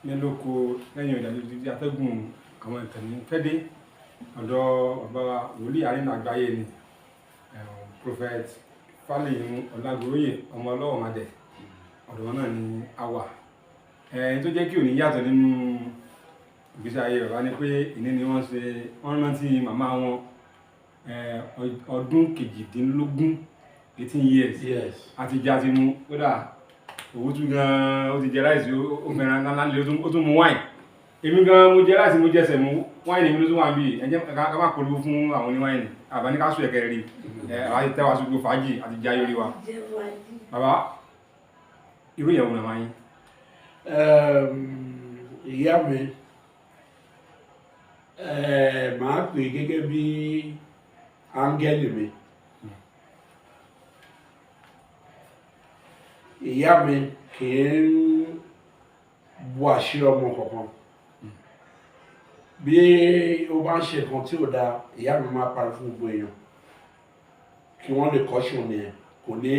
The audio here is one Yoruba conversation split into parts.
Ní lóko lẹ́yìn ìdájọ́ títí atẹ́gùn àwọn ìkànnì fẹ́dé ọ̀dọ̀ ọba wòlíì àrínà àgbáyé ni Prophet Fálẹ́yìn Ọlágoróyè ọmọ ọlọ́wọ̀ madẹ̀, ọ̀dọ̀ wọn náà ni a wà. Ẹni tó jẹ́ kí òní yàtọ̀ nínú ìgbésí ayé bàbá ni pé ìní ni wọ́n ṣe wọ́n rántí màmá wọn ọdún 18, 18 years. Yes. Àti jẹ àti mu, kódà òwú tún gan, ó ti jẹ rice, ó fẹ́ràn ńlá ńlá, ó tún mu wine. Èmi gan mo jẹ rice, mo jẹ semo, wine mi ló tún wà níbí. Ẹ jẹ́ ká má polówó fún àwọn oní wine, àbá ní ká sùn ẹ̀kẹ́ rí ẹ àwa ti tẹ́ wa sùgbó fàájì àti jayé orí wa. Bàbá, irú ìyàwó náà máa yín? Ìyá mi, màá pè gẹ́gẹ́ bí áńgẹ́lì mi. Ìyá mi kì í bu àṣírí ọmọ kankan. Bí ó bá ń ṣe nǹkan tí ò dáa, ìyá mi máa parí fún gbogbo èèyàn kí wọ́n lè kọ́ṣùn nìyẹn. Kò ní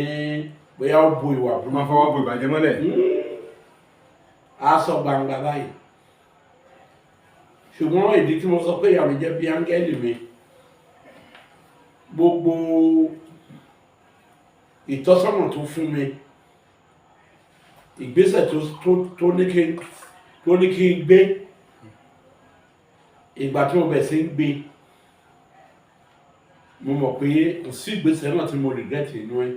bóyá ó bu ìwà Ó máa fọwọ́ bo ìbàjẹ́ mọ́lẹ̀. Á sọ gbangba báyìí. Ṣùgbọ́n ìdí tí mo sọ pé ìyá mi jẹ́ bí áńgẹ́lì mi, gbogbo ìtọ́sọ́nà tó fún mi, ìgbésẹ̀ tó ní kí n gbé, ìgbà tí mo bẹ̀ sí ń gbé, mo mọ̀ pé kò sí ìgbésẹ̀ náà tí mo regret inú ẹ̀.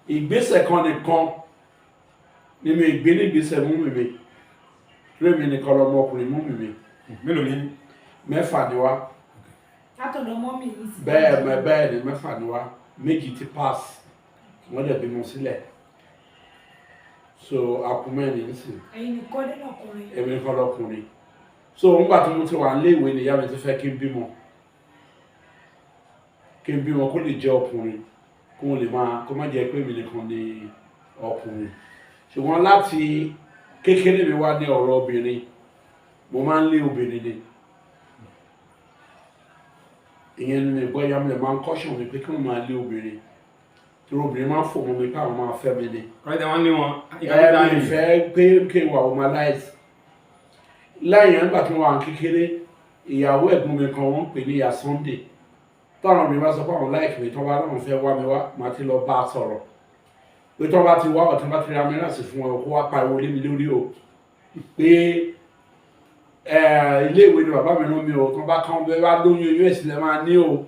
Ìgbésẹ̀ kan nìkan ni mi gbé ní ìgbésẹ̀ mú mi torí èmi nìkan lọmọkùnrin mú mi. Mélòó ni? 6 ni wá. Látọ̀dọ̀ mummy yìí sí? Bẹ́ẹ̀ bẹ́ẹ̀ ni, 6 ni wá. 2 ti pass, wọ́n dẹ̀ bímọ sílẹ̀, so akú 4 nísìn. Ẹ̀yin nìkan dé lọ́kùnrin? Èmi nìkan lọkùnrin. So nígbà tí mo ti wà nílé ìwé ni ìyá mi ti fẹ́ kí n bímọ, kí n bímọ kó lè jẹ́ ọkùnrin, kó lè máa kó má jẹ́ pé èmi nìkan ni ọkùnrin. Ṣùgbọ́n láti kékeré mi wá ní ọ̀rọ̀ obìnrin, mo máa ń lé obìnrin ni. Ìyẹn ni mi gbọ́. Ìyá mi lè máa ń caution mi pé kí wọ́n máa lé obìnrin, torí obìnrin máa ń fò mọ́ mi pé àwọn máa fẹ́ mi ni. Kọ́lẹ́tẹ̀ wọ́n ní wọn. Ẹ mi fẹ́ pé kí n wà womanize lẹ́yìn. Nígbà tí mo wà ní kékeré, ìyàwó ẹ̀gbọ́n mi kan, wọ́n ń pè ní ìyá Sunday. Táwọn obìnrin bá sọ pé àwọn like mi, tí wọ́n bá láwọn fẹ́ wá mi wá, màá ti lọ bá a sọ̀rọ̀ pé tí wọ́n bá ti wá ọ̀tí, bá ti ra mìíràn sí fún wọn, kó wá pariwo lé mi lórí o pé ilé ìwé ni bàbá mi rán mi o. Tí wọ́n bá kàn bẹ́ẹ̀ bá lóyún, oyún ẹ̀sìn lẹ́ máa ní o,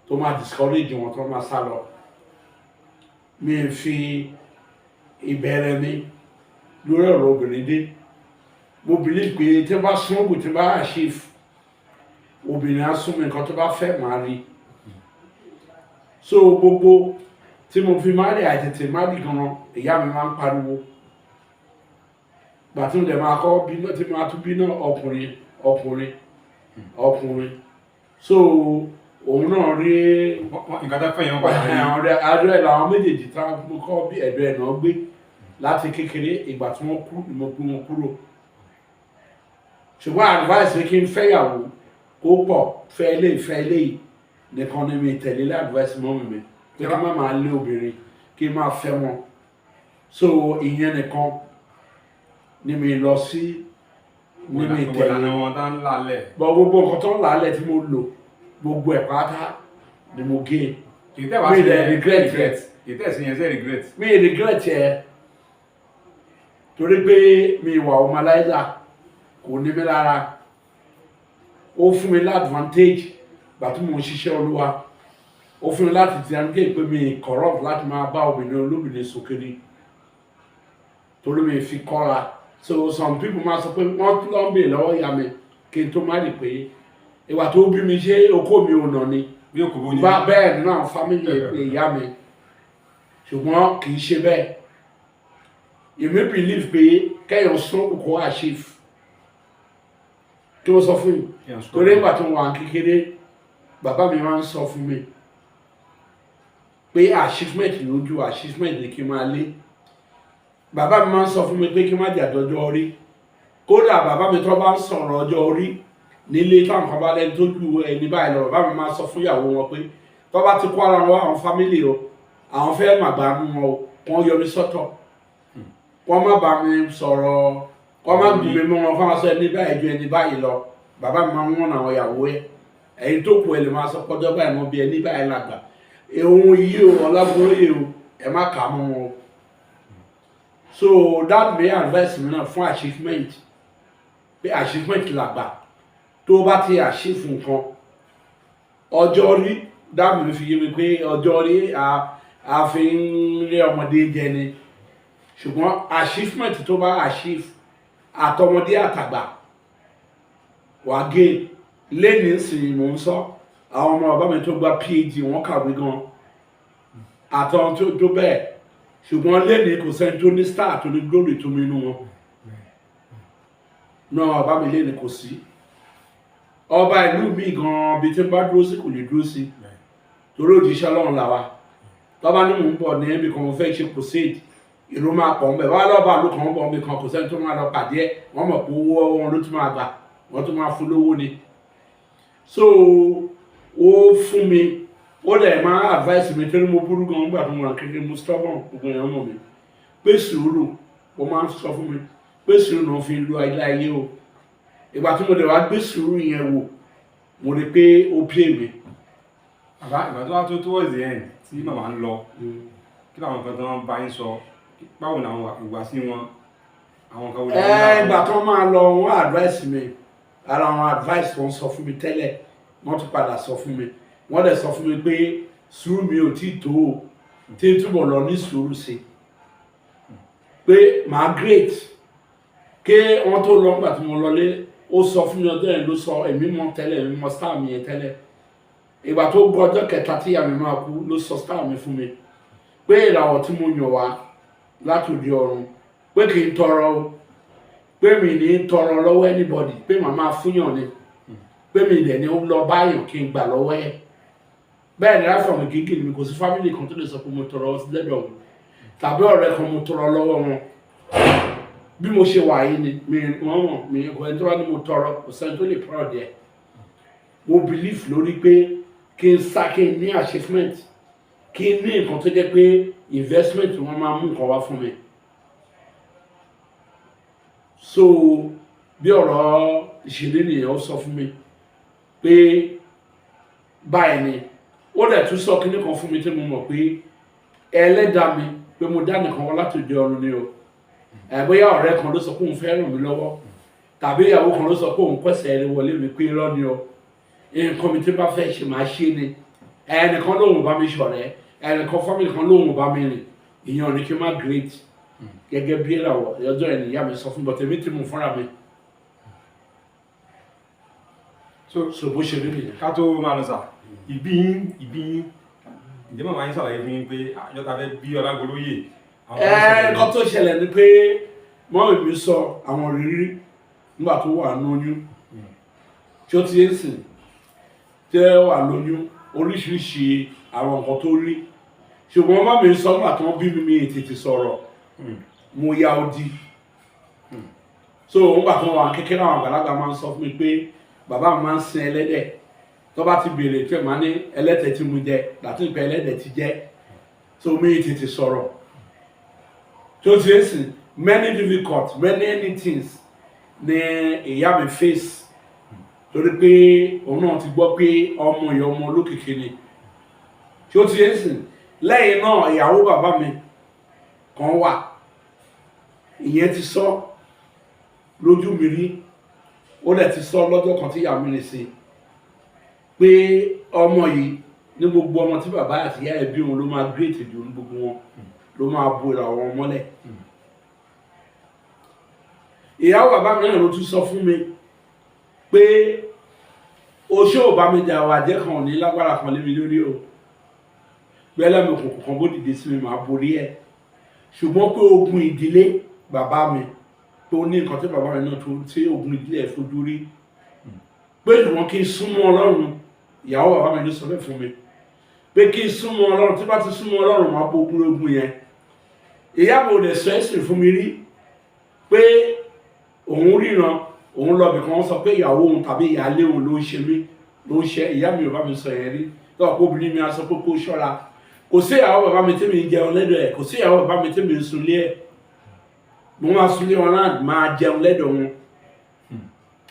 tó máa discourage wọn, tó máa sá lọ. Mi fi ìbẹ̀rẹ̀ mi lórí ọ̀rọ̀ obìnrin dé. Mo believe pé tí wọ́n bá súnmọ́, tí wọ́n bá achieve, obìnrin á sún mi, nǹkan tó bá fẹ́ máa rí. So gbogbo tí mo fi má rí àìtètè má rí gan, ìyá mi máa ń pariwo. Gbà tí mo dẹ̀ máa kọ́ bí náà, tí mo máa tún bí náà, ọkùnrin, ọkùnrin, ọkùnrin. So òun náà rí Nǹkan tó fẹ́ yẹn, wọ́n padà rí. Ọ̀rẹ́ adúlẹ̀ làwọn méjèèjì tá a kọ́ bí, ẹ̀dọ̀ ẹ̀ náà gbé láti kékeré. Ìgbà tí wọ́n kú ni mo gbé wọn kúrò. Ṣùgbọ́n advice pé kí n fẹ́yàwó kó pọ̀, fẹ́ eléyìí, fẹ́ eléyìí nìkan ni mi tẹ̀lé lé advice mummy mi pé kí n má máa lé obìnrin, kí n máa fẹ́ wọn. So ìyẹn nìkan ni mi lọ sí ní mi Gbogbo tẹ̀lé. ìlànà wọn tá ń lálẹ̀. Bọ́ gbogbo nǹkan tó ń làálẹ̀ tí mo lò, gbogbo ẹ̀ pátá ni mo gé. Ìtẹ́ wá Mi sí dẹ̀ yẹn regret ẹ̀. Ìtẹ́ sí yẹn sẹ́ regret? Mi regret ẹ, torí pé mi wà womanizer, kò ní mi lára. Ó fún mi l'advantage gbà tí mo ń ṣiṣẹ́ Olúwa. Ó fún mi láti ti àǹgé pé mi corrupt láti máa bá obìnrin olóbìnrin sùn kiri, torí mi fi kọ́ra. So some people máa sọ pé wọ́n lọ ń bèèrè lọ́wọ́ ìyá mi kí n tó má rí pé ìwà tó bí mi, ṣé okó mi ò nà ni? Bí òkú bó ní. Bá bẹ́ẹ̀ nínú àwọn family ìyá mi, ṣùgbọ́n kì í ṣe bẹ́ẹ̀. Èmi believe pé kẹ́yàn sún kó achieve kí wọ́n sọ fún yìí, torí nígbà tó wà kékeré, bàbá mi máa ń sọ fún mi pé achievement lójú, achievement ni kí n máa lé. Bàbá mi máa ń sọ fún mi pé kí n má jà dọjọ́ orí. Kódà bàbá mi, tó bá ń sọ̀rọ̀ ọjọ́ orí nílé, táwọn kan bá lẹ́ni tó ju ẹni báyìí lọ, bàbá mi máa sọ fún ìyàwó wọn pé tó bá ti kó ara wọn, àwọn family o, àwọn fẹ́ màgbà mú wọn o, wọ́n yọ mí sọ́tọ̀, wọ́n má bá mi sọ̀rọ̀. Kọ́ má gùn mí mọ́ wọn, kọ́ máa sọ ẹni báyìí ju ẹni báyìí lọ. Bàbá mi máa ń wọ̀n àwọn ìyàwó ẹ̀, ẹ̀yin tó kù ẹ lè máa sọ pọ́jọ́ báyìí mọ́ bí ẹni báyìí làgbà. Ohun yìí o, Ọlágoróyè o, ẹ má kà á mọ́ wọn o. So that may advice mi náà fún achievement, pé achievement làgbà. Tó o bá ti achieve nǹkan, ọjọ́ orí dáàbò mi fi yé mi pé ọjọ́ orí a fi ń rí ọmọdé jẹ ni, ṣùgbọ́n achievement tó bá achieve, àtọmọdé àtàgbà wà gé lẹ́nìí sìn. Mò ń sọ àwọn ọmọ bàbá mi tó gba PhD, wọ́n kàwé gan, àtàwọn tó bẹ́ẹ̀, ṣùgbọ́n lẹ́nìí kò sẹ́ni tó ní star, tó ní glory tó mi inú wọn náà. Bàbá mi lẹ́nìí kò sí ọba ìlú mi gan, bí tí n bá dúró sí kò lè dúró sí, torí òjíṣẹ́ Ọlọ́run làwa. Tọ́ba ní mò ń bọ̀ ní ẹbí kan, mo fẹ́ ṣe crusade, ìlú máa pọ̀ ń bẹ̀ wá. Lọ́ba àlù kan ń bọ̀ níbi kan, kò sẹ́ni tó máa lọ pàdé ẹ̀. Wọ́n mọ̀ pé owó wọn ló tún máa gbà, wọ́n tún máa fún lówó ni. So ó fún mi, ó dẹ̀ máa advice mi, torí mo burú gan nígbà tó mo wà kékeré, mo stubborn, gbogbo èèyàn mọ̀ mi pé sùúrù. Ó máa ń sọ fún mi pé sùúrù náà fi ń lo ayé ayé o. Ìgbà tí mo dẹ̀ wá gbé sùúrù yẹn wò, mo rí pé ó pè mí. Bàbá, ìgbà tó wá tó towards the end tí màmá ń lọ, kí làwọn nǹkan tó ń bá yín sọ? Báwo ni àwọn ìhùwàsí wọn, àwọn nǹkan wo lè Ẹ ìgbà tó máa lọ, wọ́n advice mi. Ara àwọn advice tó ń sọ fún mi tẹ́lẹ̀, wọ́n tún padà sọ fún mi. Wọ́n dẹ̀ sọ fún mi pé sùúrù mi ò tí tó o, tí n túbọ̀ lọ ní sùúrù sí, pé màá great. Ké wọ́n tó lọ, nígbà tí mo lọlé, ó sọ fún mi ọjọ́ yẹn ló sọ. Èmi mọ̀ tẹ́lẹ̀, èmi mọ̀ star mi yẹn tẹ́lẹ̀. Ìgbà tó gbọ́ ọjọ́ kẹta tí ìyá mi máa kú ló sọ star mi fún mi, pé ìràwọ̀ tí mo yàn wá látòdì ọ̀run, pé kì í tọrọ o, pé mi ní tọrọ lọ́wọ́ anybody, pé màá máa fúnyàn ni, pé mi dẹ̀ ní lọ báyàn kí n gbà lọ́wọ́ ẹ̀. Bẹ́ẹ̀ ni, right from the beginning mi, kò sí family kan tó lè sọ pé mo tọrọ lẹ́dọ̀ wọn, tàbí ọ̀rẹ́ kan mo tọrọ lọ́wọ́ wọn. Bí mo ṣe wà yìí ni mi wọ́n mọ̀ mi. Kò ẹni tó bá ní mo tọrọ, kò sẹ́ni tó lè proud ẹ̀. Mo believe lórí pé kí n sá, kí n ní achievement, kí n ní nǹkan tó jẹ́ pé investment, wọn máa mú nǹkan wá fún mi. So bí ọ̀rọ̀ ìṣèlérí nìyẹn. Ó sọ fún mi pé báyìí ni. Ó dẹ̀ tún sọ kinní kan fún mi tí mo mọ̀ pé ẹlẹ́dàá mi, pé mo dá nìkan wá láti òde ọ̀run ni o. Ẹ̀ bóyá ọ̀rẹ́ kan ló sọ pé òun fẹ́ ràn mí lọ́wọ́, tàbí ìyàwó kan ló sọ pé òun pẹ̀sẹ̀ ẹni wọlé mi, pé irọ́ ni o. Nǹkan mi tí bá fẹ́ ṣe, máa ṣe ni. Ẹnìkan lóun bá mi ṣọ̀rẹ́, ẹnìkan family kan lóun bá mi rìn, ìyẹn ò ní kí n má great gẹ́gẹ́ bí ìràwọ̀. Ọjọ́ ẹ̀ nìyá mi sọ fún bọ́tẹ̀ mi tí mo fúnra mi. So bó ṣe rí nìyẹn. Ká tó máa lọ sà, ìbí yín, ǹjẹ́ màmá yín ṣàlàyé fún yín pé àjọ ta fẹ́ bí Ọlágoróyè, àwọn kan Ẹ ṣẹlẹ̀? Nǹkan tó ṣẹlẹ̀ ni pé mummy mi sọ àwọn ìrírí nígbà tó wà lóyún, tí ó ti ń sìn tẹ́ wà lóyún, oríṣiríṣi àwọn nǹkan tó rí. Ṣùgbọ́n mummy sọ nígbà tí wọ́n bí mi, mi tètè sọ̀rọ̀, mo ya odi. So nígbà tí wọ́n wà kékeré, àwọn àgbàlagbà máa ń sọ fún mi pé bàbá mi máa ń sin ẹlẹ́dẹ̀. Tó bá ti béèrè tí màá ní ẹlẹ́dẹ̀ tí mo jẹ láti pẹ́, ẹlẹ́dẹ̀ ti jẹ́. So mi tètè sọ̀rọ̀, tó ti ń sìn many difficult, many many things ni ìyá mi face, torí pé òun náà ti gbọ́ pé ọmọ ìyá ọmọ olókìkí ni, tí ó ti ń sìn. Lẹ́yìn náà, ìyàwó bàbá mi kan wà, ìyẹn ti sọ lójú mi rí. Ó dẹ̀ ti sọ lọ́jọ́ kan tí ìyá mi rìn sí pé ọmọ yìí, ní gbogbo ọmọ tí bàbá àti ìyá ẹ̀ bí, òun ló máa great jù ní gbogbo wọn, ló máa bo ìràwọ̀ wọn mọ́lẹ̀. Ìyàwó bàbá mi náà ló tún sọ fún mi pé oṣó ò bá mi jà, wà jẹ́ kan ò ní lágbára kan lé mi lórí o, gbẹ́lẹ́mi òkùnkùn kan bó dìde sí mi, màá borí ẹ̀. Ṣùgbọ́n pé ogun ìdílé bàbá mi tó ní nǹkan tí bàbá mi náà tó tí ogun ìdílé ẹ̀ fojú rí, pé ṣùgbọ́n kí n súnmọ́ Ọlọ́run. Ìyàwó bàbá mi ló sọ bẹ́ẹ̀ fún mi pé kí n súnmọ́ Ọlọ́run, tí bá ti súnmọ́ Ọlọ́run, máa bo ogun yẹn. Ìyá mi ò dẹ̀ sọ ẹ̀sìn fún mi rí pé òun ríran, òun lọ bìkan, sọ pé ìyàwó òun tàbí ìyáálé òun ló ń ṣe mí, ló ń ṣe. Ìyá mi ò bá mi sọ yẹn rí. Lọ́wọ́ pé obìnrin mi á sọ pé kó ṣọ́ra. Kò sí ìyàwó bàbá mi tí mi ń jẹun lẹ́dọ̀ ẹ̀, kò sí ìyàwó bàbá mi tí mi ń sunlé ẹ̀. Mo máa súnlé wọn náà, máa jẹun lẹ́dọ̀ wọn.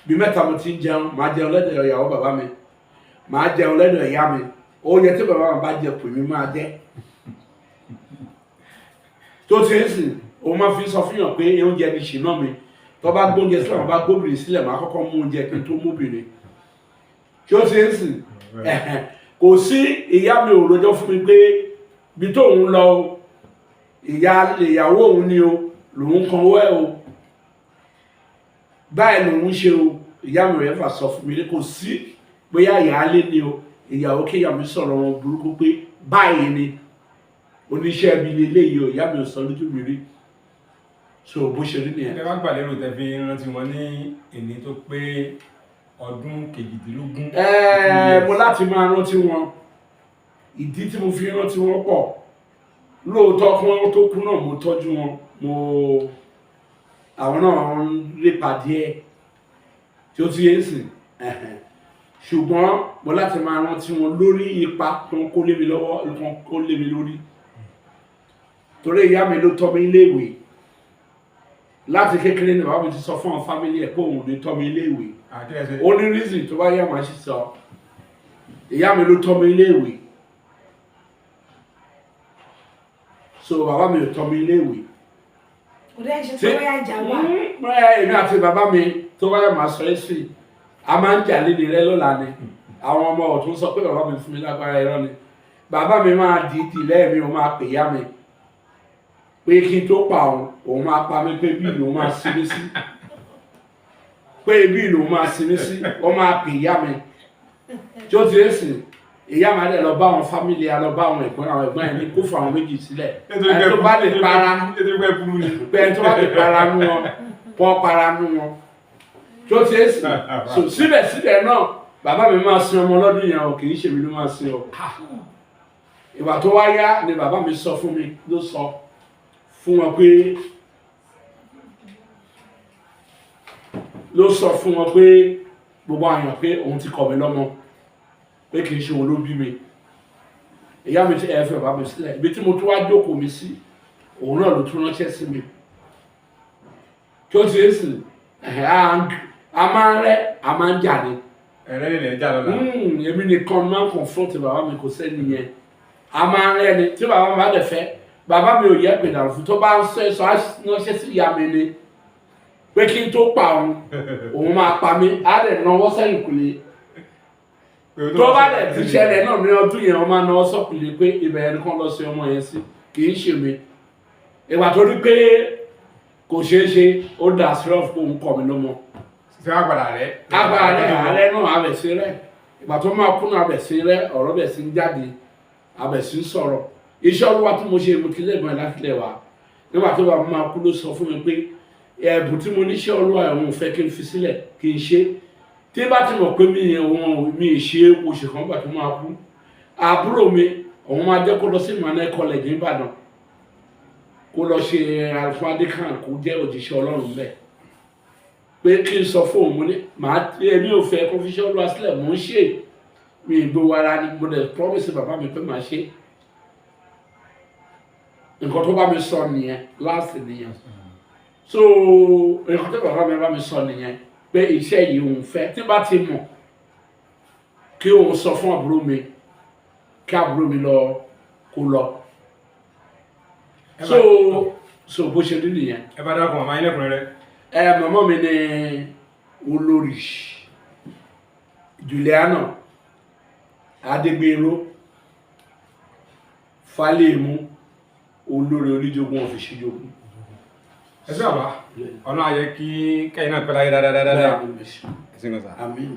Bí mẹ́ta mo ti ń jẹun, máa jẹun lẹ́dọ̀ ìyàwó bàbá mi, máa jẹun lẹ́dọ̀ ìyá mi. Oúnjẹ tí bàbá mi bá jẹ pè mí máa jẹ. Tó ti ń sìn, òun máa fi sọ fún yàn pé oúnjẹ ni ṣìnà mi. Tó bá gbóúnjẹ sílẹ̀, wọn bá gbóbìnrin sílẹ̀, máa kọ́kọ́ mú oúnjẹ kí n tó móbìnrin. Tí ó ti ń sìn, kò sí ìyá mi ò rojọ́ fún mi pé bí tóun lọ o, ìyá ìyàwó òun ni o, lòun kan wẹ́ o, báyìí lòun ṣe o. Ìyá mi rẹ̀ fà sọ fún mi kò sí bóyá ìyáálé ni o, ìyàwó, kéèyà mi sọ̀rọ̀ wọn burúkú pé báyìí ni oníṣẹ́ ibi leléyìí o. Ìyá mi ò sọ lójú mi rí. So bó ṣe rí nìyẹn. Ẹ bá gbà lérò tẹ́ fi rántí wọn ní èní tó pé ọdún 18. Mo láti máa rántí wọn. Ìdí tí mo fi rántí wọn pọ̀. Lóòótọ́, kí wọ́n tó kú náà, mo tọ́jú wọn, mo àwọn náà ń lépa díẹ̀ tí ó ti yé sìn. Ṣùgbọ́n mo láti máa rántí wọn lórí ipa tó ń kó lé mi lọ́wọ́, tó ń kó lé mi lórí, torí ìyá mi ló tọ́ mi léèwé láti kékeré. Ní bàbá mi ti sọ fún àwọn family ẹ̀ pé òun ò ní tọ́ mi léèwé. Àkíyèsí. Ó ní reason tó bá yá màá ṣe sọ. Ìyá mi ló tọ́ mi léèwé, so bàbá mi ò tọ́ mi léèwé. Kò dẹ́ ṣe pé bóyá ìjà wà. Èmi àti bàbá mi, tó bá yá màá sọ ẹ́ sí, a máa ń jà léni rẹ lọ́la ni. Àwọn ọmọ ọ̀tún sọ pé bàbá mi fún mi lágbára, irọ́ ni. Bàbá mi máa dìídì lẹ́ẹ̀mí, òun máa pè yá mi pé kí n tó pa òun, òun máa pa mí, pé bí ìlú máa sinmi sí, pé ibi ìlú máa sinmi sí. Wọ́n máa pè ìyá mi tí ó ti ń sìn. Ìyá máa dẹ̀ lọ bá àwọn family, á lọ bá àwọn ẹ̀gbọ́n, àwọn ẹ̀gbọ́n ẹ̀ ní kó fún àwọn méjì sílẹ̀, ẹni tó bá lè para Nítorí pé burú ni. Pé ẹni tó bá lè para nú wọn, kọ́ para nú wọn. Tí ó ti ń sìn, so síbẹ̀síbẹ̀ náà, bàbá mi máa sin ọmọ lọ́dún yẹn o, kì í ṣèmi ló máa sin o. Ìgbà tó wá yá ni bàbá mi sọ fún mi, ló sọ fún wọn pé, ló sọ fún wọn pé gbogbo àyàn pé òun ti kọ̀ mí lọ́mọ, pé kì í ṣe òun ló bí mi. Ìyá mi ti ẹ fẹ́ bàbá mi sílẹ̀. Ibi tí mo tún wá jókòó mi sí, òun náà ló tún ránṣẹ́ sí mi kí ó ti ń sìn. A máa ń rẹ́, a máa ń jà ni. Ẹ̀rẹ́ lè lẹ̀ já lọ́la. Èmi nìkan máa ń confront bàbá mi, kò sẹ́ni yẹn. A máa ń rẹ́ ni. Tí bàbá mi bá dẹ̀ fẹ́, bàbá mi ò yẹ pé dàrú fún tó bá ń sọ sọ á ránṣẹ́ sí ìyá mi ni pé kí n tó pa òun, òun máa pa mí. Á dẹ̀ náwó sẹ́yìn kùlé. Tó bá dẹ̀ ti ṣẹlẹ̀ náà ní ọdún yẹn, wọ́n máa náwó sọ́kùlé pé ibẹ̀ yẹn kàn lọ sí ọmọ yẹn sí, kì í ṣe mi. Ìgbà tó rí pé kò ṣeé ṣe, ó dà sírọ́ọ̀fù pé òun kọ̀ mí lọ́mọ. Ṣé wàá padà rẹ̀? Agbára rẹ̀ alẹ́ náà abẹ̀ sí rẹ̀. Ìgbà tó máa kú náà, abẹ̀ sí rẹ̀, ọ̀rọ̀ bẹ̀ sí ń jáde, abẹ̀ sí ń sọ̀rọ̀. Iṣẹ́ Olúwa tí mo ṣe, mo ti lẹ́gbọ̀n láti lẹ̀ wá. Nígbà tó bá máa kú, ló sọ fún mi pé ẹ̀bùn tí mo níṣẹ́ Olúwa, ẹ̀hún fẹ́ kí n fi sílẹ̀ kí n ṣe tí bá ti mọ̀ pé mi òun mi ṣe oṣù kan. Gbà tó máa kú, àbúrò mi, òun máa jẹ́ kó lọ sí Emmanuel College ní Ìbàdàn, kó lọ ṣe àlùfáà adékàn, kó jẹ́ òjíṣẹ́ Ọlọ́run bẹ́ẹ̀, pé kí n sọ fún òun. Mo ní màá, èmi ò fẹ́ kó fi ṣe Olúwa sílẹ̀. Mò ń ṣe mi ìgbówó ara ni. Mo dẹ̀ promise bàbá mi pé màá ṣe. Nǹkan tó bá mi sọ nìyẹn last nìyẹn. So nǹkan tó bàbá mi bá mi sọ nìyẹn pé iṣẹ́ yìí òun fẹ́, tí bá ti mọ̀, kí òun sọ fún àbúrò mi, kí àbúrò mi lọ, kó lọ. So bó ṣe rí nìyẹn. Ẹ bá dákun màmá yín lẹ́kùnrẹ́rẹ́. Ẹ màmá mi ní olórí Juliana Adégbèrò Fálẹ́mú, olórí Oníjogún ọ̀fìsíjogún. Ẹ sí bàbá, ọ̀nà àyẹ kí kẹ́yìn náà pẹ́ láyé dáadáa. Ẹ sí nǹkan sà. Àmín.